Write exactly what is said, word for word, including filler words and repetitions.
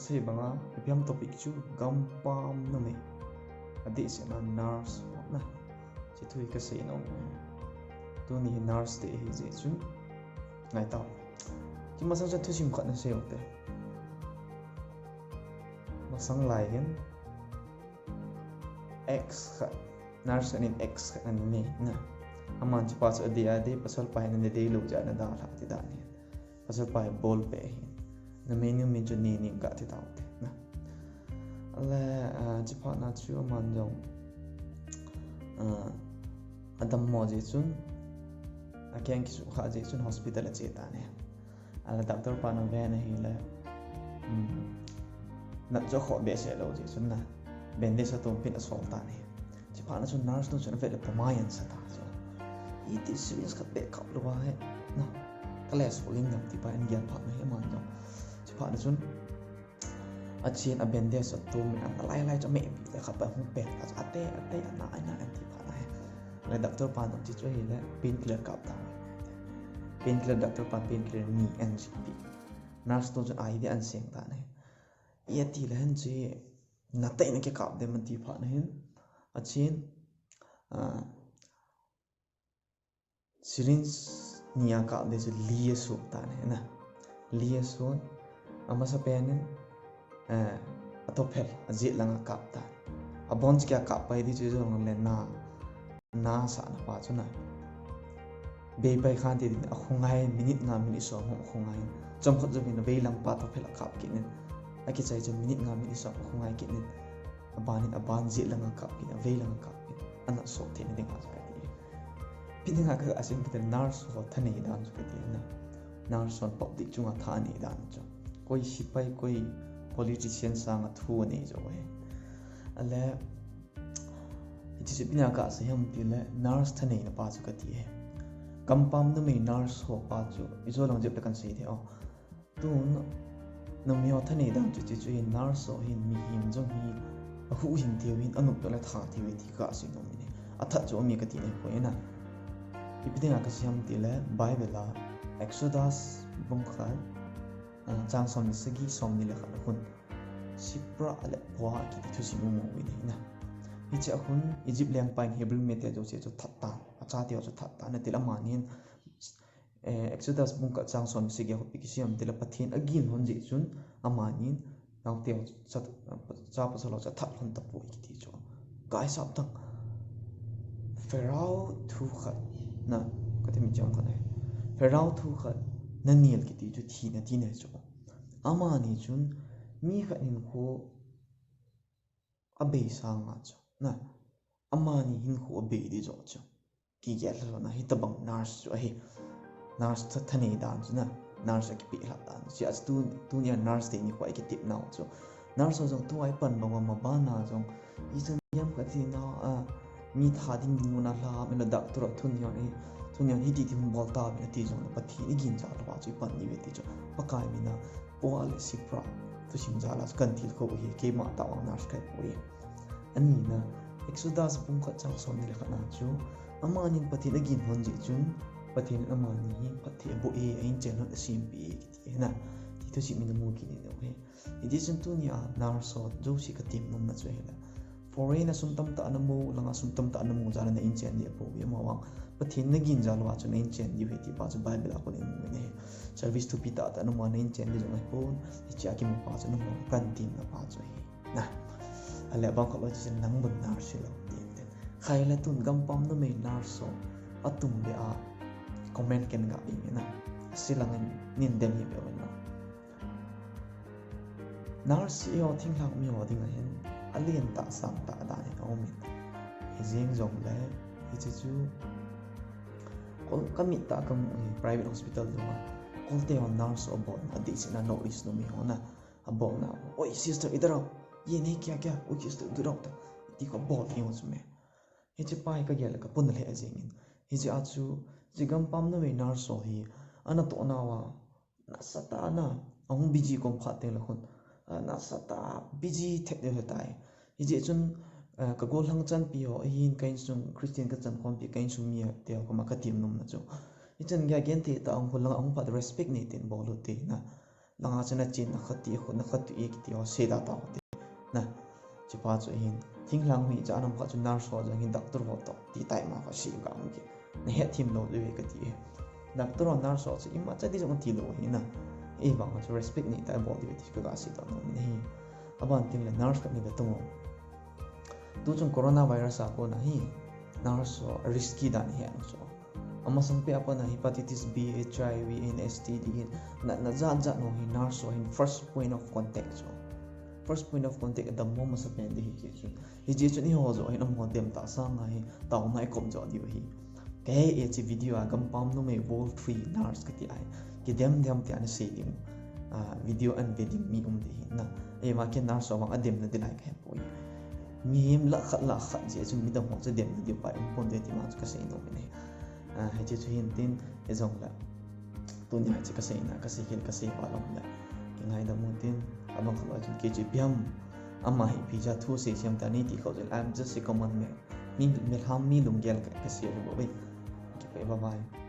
Kasei banga, ipi ham topic chu gampam numei. Adeh sehna nurse ho na. Hiche thu hi kasei nom e. Tuni hi nurse day ahi jeh chun. Ngai tau. Kimasang chun thusim khat nasei u te. Masang lai hin. Ex khat, nurse khat in ex khat ana nei na. Aman hichepa chu adei adei, pasal pa hin ana deilou jeh a ana dalha ti dan ahi. Pasal pa hi bol peh ahi. Numei nu min chu Nining kati tau te na. Ale, ah, hiche phat na chu aman jong, ah, adammo jeh chun, akeng kisukha jeh chun hospital ache tan ahi. Ale doctor pan aven ahile, um, nat chu akhoh behseh lou jeh chun na, bandage atom pin asol tan ahi. Hiche phat na chun nurse nu chun avet le pamai ana sa ta chu. Iti syringe khat beh kap lou ahi na. Kale sol inge ti pa in gel phat na ahi aman jong. Hiche phat na chun achen a bandage atom in ana lai lai chu ameh pi le khat pa hung peng ta chu ate, ate, ana, ana, ana ti phat na ahi. Le doctor pan jong hiche chu ahile painkiller kap ta. Painkiller doctor pan painkiller ni ana jih pi. Nurse nu chun idea ana seng tan ahi. Iti le hen chu natah in akikap dem ati phat na hin. Achen, ah, syringe ni akap ding chu li ason tan ahi na. Li ason, amasapen in, eh, atophel, ajet lang a kap tan. Abon chu kia kap pai ding chu jong le na, nasahna pa chu na. Bei pai khan ti ding, akhongai minute nga minute som hung akhongai. Chomkhat jouvin avei lang pa atophel akap kit in. Akichai chu minute nga minute som akhongai kit in. Aban in, aban jet lang a kap kit in, avei lang a kap kit in. Ana sot theina ding a chu kati. Ipi dinga ka, asei kati nurse ho thanei dan chu kati na. Nurse hon public chunga thanei dan chu. Koi sipai, koi politician sanga thu anei jo ahi. Ale, hiche chu ipi dinga kasei ham tile nurse thaneina pa chu kati ahi. Gampam numei nurse ho pa chu, ijo lang jep le kan sei thei o. Tun, numei ho thanei dan chu, chu, chu hi nurse ho hin mihem jong hi, ahuhhing theiu hin, anop tah le tha theiu hi ti kasei nom in ahi. Athat chu aum e kati nahi poi na. Ipi dinga kasei ham tile, Bible a, Exodus bung khat, ah, chang som le sagi, som ni le khat a khun. Shiphrah le Puah kiti thusim um uvin ahi na. Hiche a khun, Egypt lengpa in Hebrew mite jouse chu that tan, achate ho chu that tan, atile amanin, Eh, Exodus bung khat chang som le sagi a khu ipi kisei ham tile Pathen agin lhon jeh chun amanin naote ho chu, cha pasal ho chu athat lhon tapoi kiti chu. Kaisap tang. Pharaoh thu khat na, kati mi chang khat ahi. Pharaoh thu khat nanel kiti chu thina tina chu. Amani chun mi khat hinkho abei sanga chu na, amani hinkho abei ding joh chu. Kigel lhon a, hitobang nurse chu ahi. Nurse tha, thanei dan chu na, nurse akipeh lhah dan chu. Hiche a chu tu, tunia nurse day nikho a ikitep nau chu. Nurse ho jong tua ipan bang uva maban a jong, ichan gei ham kati nau a, mi tha ding dinmun a lha, mi la doctor a thun hian, eh, thun hian hiti ti hung bol tauvin ati jongle Pathen igin jal uva chu ipan diu ve ti chu. Pakai mina, Puah le Shiphrah, thusim jal a chu kan tilkhou u ahi, keima tah vang nurse kahi poi. Anina, Exodus bung khat chang som ni le khat na chu, amanin Pathen agin lhon jeh chun, Pathen in amani hi phatthei aboh e, a inchen lhon asempeh e, kiti ahi na, ti thusim in namu kit in ahi. Hiti chun tunia nurse ho jouse katem nomna chu ahile, foreign a sum tamtah ana mu, langa sum tamtah ana mu jal a na inchen ding apou ve, amavang Pathen nagin jal uva chu na inchen diu ahi ti pa chu Bible a kon imu in ahi. Service thupi tahtah ana mu a na inchen ding jong ahipon, hichea kimu pa chu namu kan tin na pa chu ahi. Na. Ale abang khat loi chu nang bun nurse hilou tin tin. Khai le tun gampam numei nurse ho atum beh a comment ken ga ing in na. Ase lang in nin dem hi beh in na. Nurse ho thinglhang mi ho dinga hin alen tah sang tah dan in aum in. Hijeng jongle hiche chu kol, kamit tah kamu hi private hospital dunga kolte ho nurse ho abolna adeh sehna North East numei ho na. Abolna, "ओए sister, इधर आओ, ये नहीं क्या क्या, ओए sister, इधर आओ" ta, ti kho bol hi ho chu me. Hiche pa hi kagel le kapuna lheh jeng in. Hiche a chu, hiche gampam numei nurse ho hi, anatoh nauva, nasatah a na, ahung busy kom khat teng le khun, a, nasatah a busy thep deu ahitai. Hijeh chun, a, kagollhang chanpi ho, ahin ka insung Christian kachan khompi, ka insung mite ho koma katem nomna chu. Hichan geiya genthei tah a ahung khun langa ahung phat respect nei ten bol u te na. Langa chu nachen, nakhat ti, khut nakhat tu e kiti ho, sei da tao ti. Na, chupa chu hin, thinglhang hi cha nam khat chu nurse ho jong hin doctor ho toh ti tai ma kho sei ga mu ki. Nahet thim lou diu ve kati e. Doctor ho nurse ho chu imacha di jong tilou hi na. Ei vang chu respect nei tah a bol diu ve ti kaga sei tao nom in ahi. Aban tengle nurse khat ni ve tong o. Tuchung coronavirus a kona hi nurse ho risky dan hi anu chu. Amasang peh a pat na hepatitis B, HIV, and STD hi natna jat jat ho hi nurse ho hin first point of contact chu. First point of contact adammo masapen di hi chu. Hiche chun eiho joh hin amaho dem tah sanga hi taona i kop joh diu ahi. Kahe e hiche video a gampam numei World Free Nurse kati ahi. Kidem dem ti ana sei ding. Video ana ve ding mi um di hi na. Eima kei nurse ho vang ademna di lai kahepoi. Mihem lah khat lah khat jeh chun midang ho chu demna diu pa um pon di ti ma chu kasei nom in ahi. Hiche chu hin tin, hijongle tunia hiche kaseina, kasei khel kasei pa lom le kingaidam u tin, abang khat loi chun kei chu ipi ham, ama hi ipi jeh a thu sei sem ta nei ti khou chun, I'm just a common man. Mi, milham mi lunggel kasei u bou ve. Kipah e, bye bye.